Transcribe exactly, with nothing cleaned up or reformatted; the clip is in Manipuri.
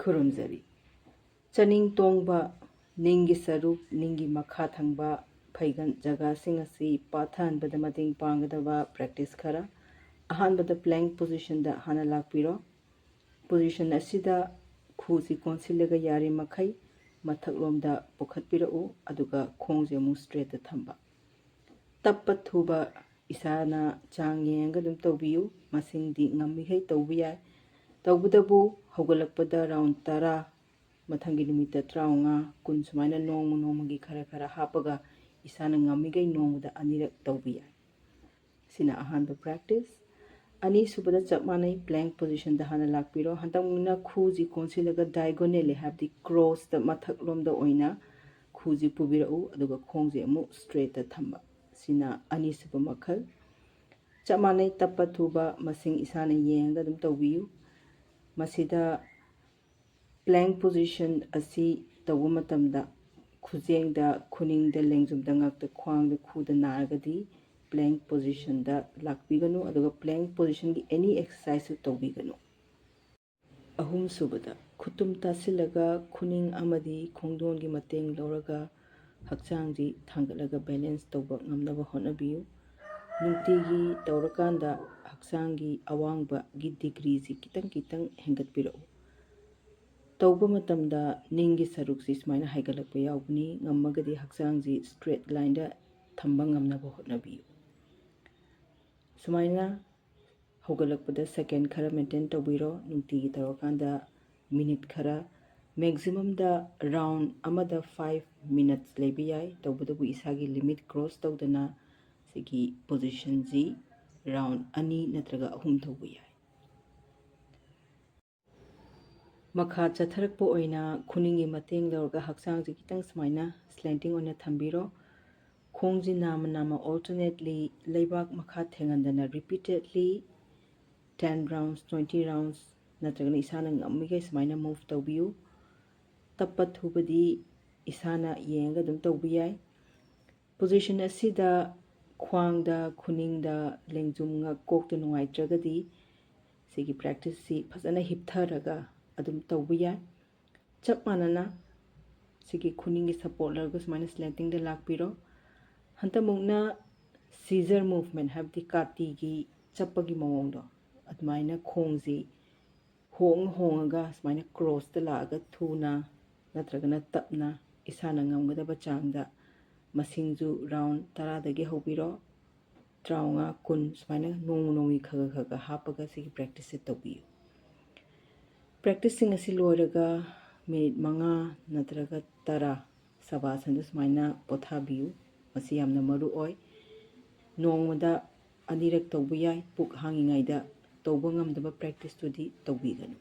ꯈꯨꯔꯨꯝꯖꯔꯤ꯫ ꯆꯅꯤꯡ ꯇꯣꯡꯕ, ꯅꯤꯡꯒꯤ ꯁꯔꯨꯛ, ꯅꯤꯡꯒꯤ ꯃꯈꯥ ꯊꯪꯕ ꯐꯩꯒꯟ ꯖꯒꯥꯁꯤꯡ ꯑꯁꯤ ꯄꯥꯊꯍꯟꯕꯗ ꯃꯇꯦꯡ ꯄꯥꯡꯒꯗꯕ practice ꯈꯔ꯫ ꯑꯍꯥꯟꯕꯗ plank positionꯗ ꯍꯥꯟꯅ ꯂꯥꯛꯄꯤꯔꯣ꯫ Position ꯑꯁꯤꯗ ꯈꯨꯁꯤ ꯀꯣꯟꯁꯤꯜꯂꯒ ꯌꯥꯔꯤꯃꯈꯩ ꯃꯊꯛꯂꯣꯝꯗ ꯄꯨꯈꯠꯄꯤꯔꯛꯎ, ꯑꯗꯨꯒ ꯈꯣꯡꯁꯦ ꯑꯃꯨꯛ straightꯇ ꯊꯝꯕ꯫ ꯇꯞꯄ ꯊꯨꯕ ꯏꯁꯥꯅ ꯆꯥꯡ ꯌꯦꯡꯉꯒ ꯑꯗꯨꯝ ꯇꯧꯕꯤꯌꯨ꯫ ꯃꯁꯤꯡꯗꯤ ꯉꯝꯃꯤꯈꯩ ꯇꯧꯕ ꯌꯥꯏ꯫ ꯇꯧꯕꯇꯕꯨ ꯍꯧꯒꯠꯂꯛꯄꯗ round ꯇꯔꯥ, ꯃꯊꯪꯒꯤ ꯅꯨꯃꯤꯠꯇ ꯇꯔꯥꯃꯉꯥ, ꯀꯨꯟ ꯁꯨꯃꯥꯏꯅ ꯅꯣꯡꯃ ꯅꯣꯡꯃꯒꯤ ꯈꯔ ꯈꯔ ꯍꯥꯞꯄꯒ ꯏꯁꯥꯅ ꯉꯝꯃꯤꯈꯩ ꯅꯣꯡꯃꯗ ꯑꯅꯤꯔꯛ ꯇꯧꯕ ꯌꯥꯏ꯫ ꯁꯤꯅ ꯑꯍꯥꯟꯕ practice꯫ ꯑꯅꯤꯁꯨꯕꯗ ꯆꯞ ꯃꯥꯟꯅꯩ, plank positionꯗ ꯍꯥꯟꯅ ꯂꯥꯛꯄꯤꯔꯣ꯫ ꯍꯟꯗꯛꯅ ꯈꯨꯁꯤ ꯀꯣꯟꯁꯤꯜꯂꯒ diagonally, ꯍꯥꯏꯕꯗꯤ crossꯇ ꯃꯊꯛꯂꯣꯝꯗ ꯑꯣꯏꯅ ꯈꯨꯁꯤ ꯄꯨꯕꯤꯔꯛꯎ, ꯑꯗꯨꯒ ꯈꯣꯡꯁꯦ ꯑꯃꯨꯛ straightꯇ ꯊꯝꯕ꯫ ꯁꯤꯅ ꯑꯅꯤꯁꯨꯕ ꯃꯈꯜ꯫ ꯆꯞ ꯃꯥꯟꯅꯩ, ꯇꯞꯄ ꯊꯨꯕ ꯃꯁꯤꯡ ꯏꯁꯥꯅ ꯌꯦꯡꯉꯒ ꯑꯗꯨꯝ ꯇꯧꯕꯤꯌꯨ꯫ ꯃꯁꯤꯗ plank position ꯑꯁꯤ ꯇꯧꯕ ꯃꯇꯝꯗ ꯈꯨꯖꯦꯡꯗ, ꯈꯨꯅꯤꯡꯗ, ꯂꯦꯡꯖꯨꯝꯗ, ꯉꯛꯇ, ꯈ꯭ꯋꯥꯡꯗ, ꯈꯨꯗ ꯅꯥꯔꯒꯗꯤ plank positionꯗ ꯂꯥꯛꯄꯤꯒꯅꯨ, ꯑꯗꯨꯒ plank positionꯒꯤ any exerciseꯁꯨ ꯇꯧꯕꯤꯒꯅꯨ꯫ ꯑꯍꯨꯝꯁꯨꯕꯗ, ꯈꯨꯇꯨꯝ ꯇꯥꯁꯤꯜꯂꯒ ꯈꯨꯅꯤꯡ ꯑꯃꯗꯤ ꯈꯣꯡꯗꯣꯟꯒꯤ ꯃꯇꯦꯡ ꯂꯧꯔꯒ ꯍꯛꯆꯥꯡꯁꯤ ꯊꯥꯡꯒꯠꯂꯒ balance ꯇꯧꯕ ꯉꯝꯅꯕ ꯍꯣꯠꯅꯕꯤꯌꯨ꯫ ꯅꯨꯡꯇꯤꯒꯤ ꯇꯧꯔꯀꯥꯟꯗ ꯍꯛꯆꯥꯡꯒꯤ ꯑꯋꯥꯡꯕꯒꯤ degreeꯁꯤ ꯈꯤꯇꯪ ꯈꯤꯇꯪ ꯍꯦꯟꯒꯠꯄꯤꯔꯛꯎ꯫ ꯇꯧꯕ ꯃꯇꯝꯗ ꯅꯤꯡꯒꯤ ꯁꯔꯨꯛꯁꯤ ꯁꯨꯃꯥꯏꯅ ꯍꯥꯏꯒꯠꯂꯛꯄ ꯌꯥꯎꯕꯅꯤ꯫ ꯉꯝꯃꯒꯗꯤ ꯍꯛꯆꯥꯡꯁꯤ straight lineꯗ ꯊꯝꯕ ꯉꯝꯅꯕ ꯍꯣꯠꯅꯕꯤꯌꯨ꯫ ꯁꯨꯃꯥꯏꯅ ꯍꯧꯒꯠꯂꯛꯄꯗ second ꯈꯔ maintain ꯇꯧꯕꯤꯔꯣ꯫ ꯅꯨꯡꯇꯤꯒꯤ ꯇꯧꯔꯀꯥꯟꯗ minute ꯈꯔ, maximumꯗ round ꯑꯃꯗ five minutes ꯂꯩꯕ ꯌꯥꯏ꯫ ꯇꯧꯕꯇꯕꯨ ꯏꯁꯥꯒꯤ limit cross ꯇꯧꯗꯅ ꯁꯤꯒꯤ positionꯁꯤ round ꯑꯅꯤ ꯅꯠꯇ꯭ꯔꯒ ꯑꯍꯨꯝ ꯇꯧꯕ ꯌꯥꯏ꯫ ꯃꯈꯥ ꯆꯠꯊꯔꯛꯄ ꯑꯣꯏꯅ ꯈꯨꯅꯤꯡꯒꯤ ꯃꯇꯦꯡ ꯂꯧꯔꯒ ꯍꯛꯆꯥꯡꯁꯤ ꯈꯤꯇꯪ ꯁꯨꯃꯥꯏꯅ slanting ꯑꯣꯏꯅ ꯊꯝꯕꯤꯔꯣ꯫ ꯈꯣꯡꯁꯤ ꯅꯥꯝꯃ ꯅꯥꯝꯃ alternately ꯂꯩꯕꯥꯛ ꯃꯈꯥ ꯊꯦꯡꯍꯟꯗꯅ repeatedly ten rounds, twenty rounds ꯅꯠꯇ꯭ꯔꯒꯅ ꯏꯁꯥꯅ ꯉꯝꯃꯤꯈꯩ ꯁꯨꯃꯥꯏꯅ move ꯇꯧꯕꯤꯌꯨ꯫ ꯇꯞꯄ ꯊꯨꯕꯗꯤ ꯏꯁꯥꯅ ꯌꯦꯡꯉꯒ ꯑꯗꯨꯝ ꯇꯧꯕ ꯌꯥꯏ꯫ Position ꯑꯁꯤꯗ ꯈ꯭ꯋꯥꯡꯗ, ꯈꯨꯅꯤꯡꯗ, ꯂꯦꯡꯖꯨꯝ, ꯉꯛ, ꯀꯣꯛꯇ ꯅꯨꯡꯉꯥꯏꯇ꯭ꯔꯒꯗꯤ ꯁꯤꯒꯤ practiceꯁꯤ ꯐꯖꯅ ꯍꯤꯞꯊꯔꯒ ꯑꯗꯨꯝ ꯇꯧꯕ ꯌꯥꯏ꯫ ꯆꯞ ꯃꯥꯟꯅꯅ ꯁꯤꯒꯤ ꯈꯨꯅꯤꯡꯒꯤ ꯁꯞꯄꯣꯔꯠ ꯂꯧꯔꯒ ꯁꯨꯃꯥꯏꯅ ꯁ꯭ꯂꯦꯟꯇꯤꯡꯗ ꯂꯥꯛꯄꯤꯔꯣ꯫ ꯍꯟꯗꯛꯃꯨꯛꯅ ꯁꯤꯖꯔ ꯃꯨꯚꯃꯦꯟ, ꯍꯥꯏꯕꯗꯤ ꯀꯥꯇꯤꯒꯤ ꯆꯞꯄꯒꯤ ꯃꯑꯣꯡꯗꯣ, ꯑꯗꯨꯃꯥꯏꯅ ꯈꯣꯡꯁꯤ ꯍꯣꯡ ꯍꯣꯡꯉꯒ ꯁꯨꯃꯥꯏꯅ ꯀ꯭ꯔꯣꯁꯇ ꯂꯥꯛꯑꯒ ꯊꯨꯅ ꯅꯠꯇ꯭ꯔꯒꯅ ꯇꯞꯅ ꯏꯁꯥꯅ ꯉꯝꯒꯗꯕ ꯆꯥꯡꯗ, ꯃꯁꯤꯡꯁꯨ ꯔꯥꯎꯟ ꯇꯔꯥꯗꯒꯤ ꯍꯧꯕꯤꯔꯣ, ꯇꯔꯥꯃꯉꯥ, ꯀꯨꯟ ꯁꯨꯃꯥꯏꯅ ꯅꯣꯡꯃ ꯅꯣꯡꯃꯒꯤ ꯈꯔ ꯈꯔ ꯈꯔ ꯍꯥꯞꯄꯒ ꯁꯤꯒꯤ ꯄ꯭ꯔꯦꯛꯇꯤꯁꯁꯦ ꯇꯧꯕꯤꯌꯨ꯫ ꯄ꯭ꯔꯦꯛꯇꯤꯁꯁꯤꯡ ꯑꯁꯤ ꯂꯣꯏꯔꯒ ꯃꯤꯅꯤꯠ ꯃꯉꯥ ꯅꯠꯇ꯭ꯔꯒ ꯇꯔꯥ ꯁꯕꯥꯁꯟꯗ ꯁꯨꯃꯥꯏꯅ ꯄꯣꯊꯥꯕꯤꯌꯨ꯫ ꯃꯁꯤ ꯌꯥꯝꯅ ꯃꯔꯨ ꯑꯣꯏ꯫ ꯅꯣꯡꯃꯗ ꯑꯅꯤꯔꯛ ꯇꯧꯕ ꯌꯥꯏ꯫ ꯄꯨꯛ ꯍꯥꯡꯉꯤꯉꯩꯗ ꯇꯧꯕ ꯉꯝꯗꯕ ꯄ꯭ꯔꯦꯛꯇꯤꯁꯇꯨꯗꯤ ꯇꯧꯕꯤꯒꯅꯨ꯫